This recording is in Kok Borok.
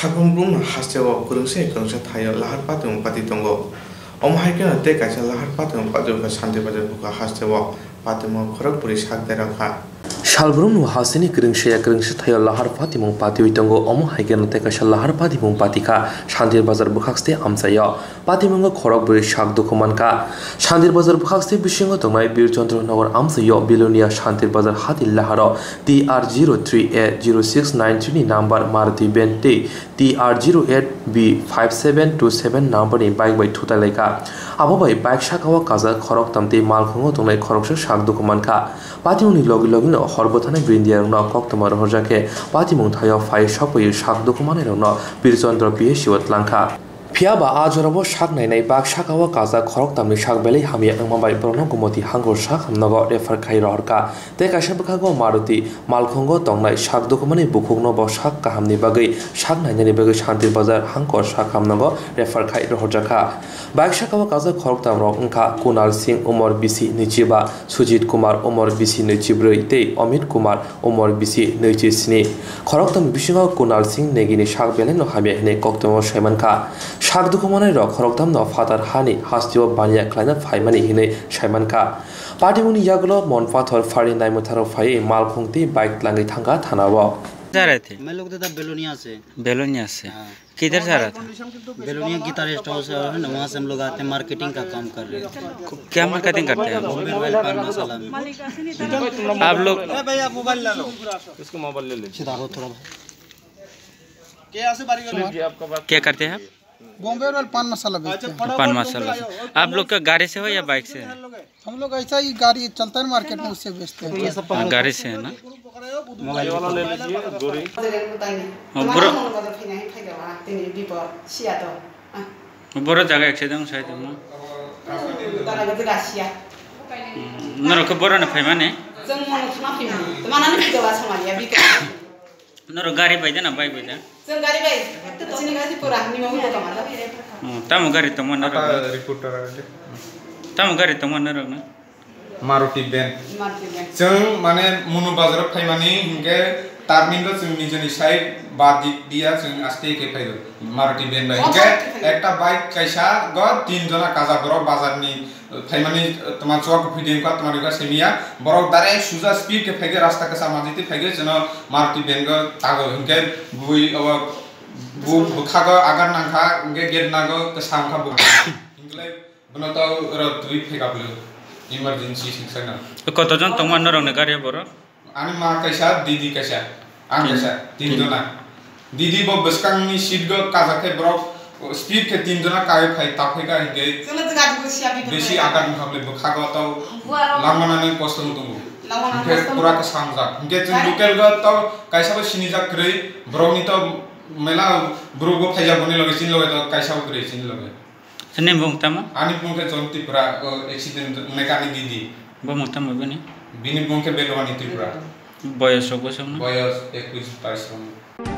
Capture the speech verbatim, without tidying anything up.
Salbrum no hasteo kwrwngsa kwrwngsa thaio lahar patimung pati tongo. Omo hai kheno tei kaisa lahar patimung pati wngkha Shantir Bazar bwkha hasteo patimung khorok bwrwi sak derok kha. Salbrum no hasteni kwrwngsa kwrwngsa thaio lahar patimung patiwi tongo. Omo hai kheno tei kaisa lahar patimung pati kha Shantir Bazar bwkhakste amchaio. Patimungo khorok bwrwi sak dukhu mankha. Shantir Bazar bwkhakste bisingo tongnai Birchandra Nagar amchaio Bilonia Shantir Bazar hati laharo T R zero three A zero six nine three ni number Maruti van tei T R zero eight B five seven two seven number ni bike bai thutai laikha. Abo bai bike sakao kajak khoroktham tei malkhungo tongnai khoroksa sak dukhu mankha. Patimungni logi logino hor bwtharnai brindiarokno koktwma rohorjak khe patimung thaio phai sokphaiwi sak dukhu mannairokno Birchandra P H C o twlangkha. Phiya ba a jorao sak nainai bak sakao kajak khoroktham ni sak belai hamya wngma bai borokno Gumoti hangkor sak hamnago refer khai rohorkha. Tei kaisa bwkhago Maruti malkhungo tongnai sak dukhumani bukhukno bo sak kahamni bagwi sak nainani bagwi Shantir Bazar hangkor sak hamnago refer khai rohorjakha. Bike sakao kajak khoroktham rok wngkha Kunal Singh umor bisi nwichiba, Sujit Kumar umor bisi nwichibrwi tei Amit Kumar umor bisi nwichi sni. Khoroktham bisingo Kunal Singh negini sak belai no hamya hinwi koktwmao saimankha. Sak dukhu manai rok khoroktham no phatar hani hasteo baniya khlaina phaimani hinwi saimankha. Patimungni yagulo Monpathor phari naimwtharo phaiwi malkhung tei bike tlangwi thangkha thanao. जा रहे थे? हम लोग तो तब बेलोनिया से। बेलोनिया से? हाँ। किधर जा रहा था? बेलोनिया गीता रेस्ट हाउस है ना, वहाँ से हम लोग आते हैं, मार्केटिंग का काम कर रहे हैं। क्या मार्केटिंग करते हैं आप? बॉम्बे रॉयल पान मसाला में। आप लोग ए भैया, मोबाइल ले लो। इसको मोबाइल ले ले। सीधा हो थोड़ा। क्या करते हैं आप? बॉम्बे रॉयल पान मसाला बेचते हैं। पान मसाला। आप लोग का गाड़ी से हो या बाइक से है? हम लोग ऐसा ही गाड़ी चलता है मार्केट में, उससे बेचते हैं। हाँ, गाड़ी से है ना? मोबाइल वाला ले लीजिए, गोरी। हाँ, bro. Borok jaga accident sai tongma. Hmm, norok khe borok no phaimani? Norok gari bai de na bike bai de? Chwng gari bai. Chini gari pura, nima bai tongma da. Hmm, tamo gari tongma norok? Ata reporter ade. Tamo gari tongma norok na? Maruti van. Maruti van. Chwng mane Munu bazar o phaimani hinkhe turning o chwng nijeni side ba dik dia chwng aste khe phaido. Maruti van bai. Oh, hinkhe aste khe phaido. Ekta bike kaisa go tin jona kaja borok bazar ni phaimani, toma chuak phi de wngkha, toma rikha simiya. Borok direct suja speed khe phaikhe rasta kwcham majiti phaikhe chwngno Maruti van go tago hinkhe bui obo bu bwkhago agar nangkha hinkhe gate nago kwsa wngkha bo. Hinkhe bono to oro twi phai kablo emergency singsa no. Koto jon tongma norok ni gari o borok? Ani ma kaisa, didi kaisa, ang kaisa, tin jona. Didi bo bwskangni seat go kajak khe borok speed khe tin jona kaiwi phai ta phai ka hinkhe besi agar wngkha bwkhago to langmani kosto wng tongo. Hinkhe pura kwsa wngjak. Hinkhe chwng local go to kaisa bo sinijak kwrwi, borokni to mela borok bo phaijak boni loge chini loge to kaisa bo kwrwi chini loge. Nini bumung tamo? Ani bumung khe John Tripura, o accident wngnai kha ani didi. Bumung tamo bini? Bini bumung khe Bedwani Tripura. Boyos rok bwswk no? Boyos ekush bais rok.